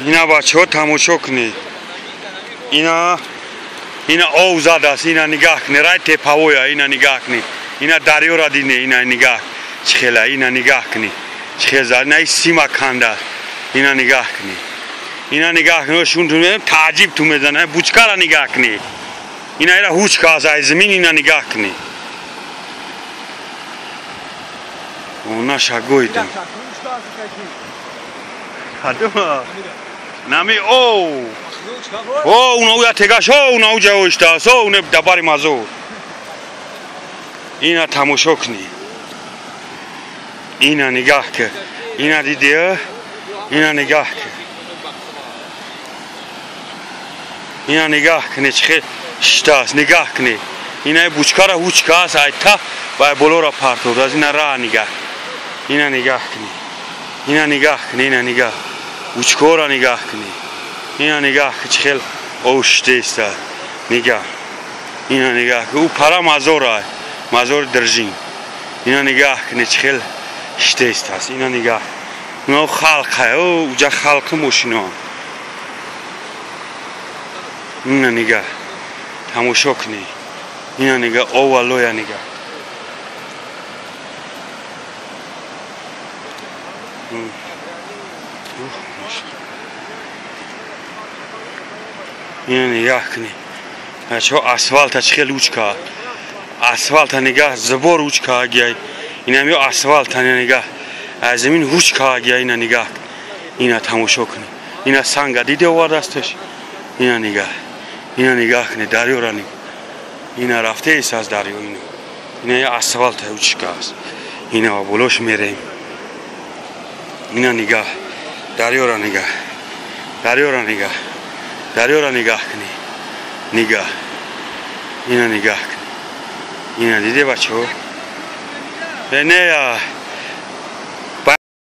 Ина бачаҳо тамошо кунед. Ина ина ов задааст, ина нигаҳ кунед, рай тепавоя, ина нигаҳ кунед. Ина дарёра дине, ина нигаҳ чӣ хела, ина нигаҳ кунед. Чӣ хел зад, ина сима кандааст. Ина нигаҳ кунед. Ина нигаҳ кунед, шун ту тааҷиб ту мезанад, бучкара нигаҳ кунед. Ина ира ҳучка аст ай замин, ина нигаҳ кунед. Она шагоидам. Кадума? Нами о. О, уна уя тегаш, о, уна уҷа оиштааст, о, уна дабари мазор. Ина тамошо кунӣ. Ина нигаҳ ки. Ина дидӣ? Ина нигаҳ ки. Ина нигаҳ кунӣ чӣ хел шиштааст, нигаҳ кунӣ. Ина бучкара ҳучка аст, айта ва болора партовдааст. Ина ра нигаҳ. Ина нигаҳ кунӣ. Ина нигаҳ кунӣ, ина нигаҳ. Учкора нигаҳ кунӣ. Ина нигаҳ ки чӣ хел ов шиштааст. Нигаҳ. Ина нигаҳ ки ӯ пара мазора, мазори Держин. Ина нигаҳ кунӣ чӣ хел шиштааст. Ина нигаҳ. Ино халқа, ӯ уҷа халқи мошино. Ина нигаҳ. Тамошо кунӣ. Ина нигаҳ, ова лоя нигаҳ. Ина нигаҳ кунӣ. Бачаҳо асфалта чӣ хел учка. Асфалта нигаҳ, забор учка гияй. Ина миё асфалта нигаҳ. Аз замин ҳучка гияй, ина нигаҳ. Ина тамошо кунӣ. Ина санга диде овардасташ. Ина нигаҳ. Ина нигаҳ кунӣ, дарёра нигаҳ. Ина рафтест аз дарё ина. Ина асфалта учка аст. Ина болош мерем. Ина нигаҳ. Дарёра нигаҳ. Дарёра нигаҳ. Дарёра нигаҳ кунӣ. Нигаҳ. Ина нигаҳ кунӣ. Ина диде бачаҳо? Не я.